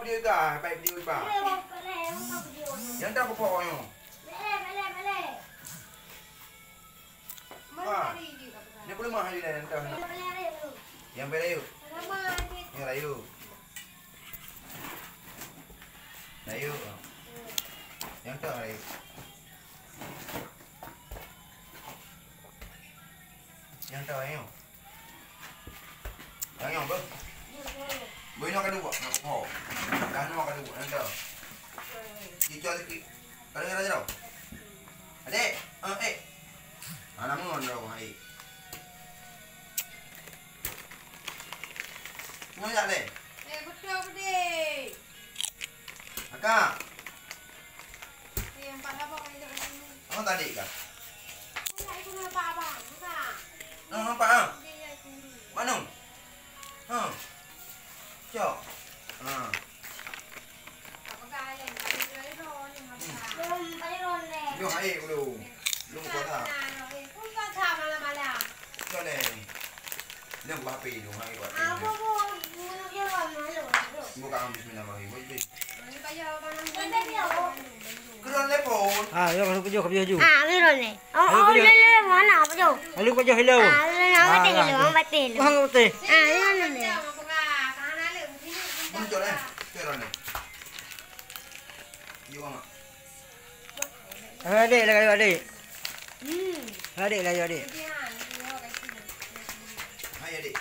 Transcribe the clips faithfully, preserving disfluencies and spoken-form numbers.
Ka, baik video, Pak. Nyang dah kupok nyoe. Ha. Ni puluh mah ayu dah, nyang dah. Nyang bai rayu. Nyang rayu. Rayu. Nyang dah rayu. Nyang dah rayu. Nyang nyoe beuh. Beuh inoe ka duek, nak ho. Dah nyoe ka duek, nyang dah. Jicok sikit. Ka deungoe laju. Adek, eh, eh. Anak ngon dah, hai. Nyoe jak lé. Eh, beutôi, Budi. Akak. Eh, empat lapor kali dah. Oh, tadi kah? Enggak, itu nampak abang, enggak. Oh, nampak, ah? Dia, dia sendiri. Mana? Ha. Cok. Ha. Apa kalian? Kali dua itu, ni apa? Belum, kali ronde. Nyoe hai dulu. Belum kuasa. Nah, no, eh, pun kuasa malam-malam. Cok lé. Nyoe buka H P dong, hai buat. Aku mau bunuh dia, malu, malu. Buka bismillahirrahmanirrahim. Woi, woi. Mana payah abang? Mana payah? Keudroe lé phôn. Ah, ya, masuk keujeuh, keujeuh ju. Ah, keudroe lé. Oh, ayo, oh, keujeuh. Lé, lé, mana apa tu? Lalu keujeuh hello. Ah, lé, lé, orang batin hello, ah, orang batin hello. Orang batin. Ah, lé, lé, lé. Mana cok lé? Cok lé. Yuk, Mak. Hai, adik, lagi adik. Hmm. Adik, lagi adik. Hai, adik.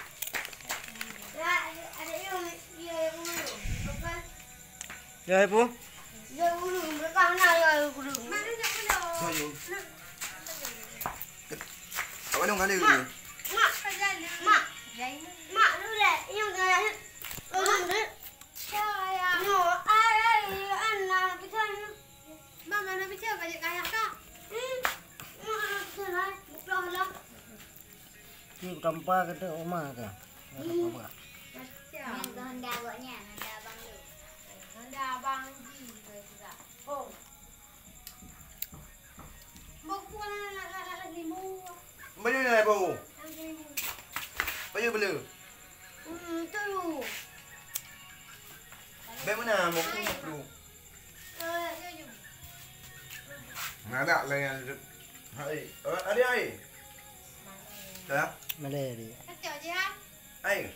Ya, adik, adik, ya, ya, ya, ya. Ya, apa? Ya, ulu, mereka hana ya, ulu. Saya. Awak dong kali. Mak, mak, mak, mak, dulu deh. Ini udah ya. Ulu deh. No, ai, ai, anak, bisa. Mama, nak bicara balik kaya kak. Hmm. Mak, bisa lah. Buka lah. Cik tampa kata oma ka. Macam. Nyan keuh honda awaknyan, honda abang tu. Honda abang ji juga. Oh. Mau pulang nak, nak, nak, nak lima. Baju ni apa? Baju bela. Hmm, tu. Bagaimana mau pulang dulu? Ngadak lah yang hai. Eh, ada hai. Dah? Mana dia? Hai.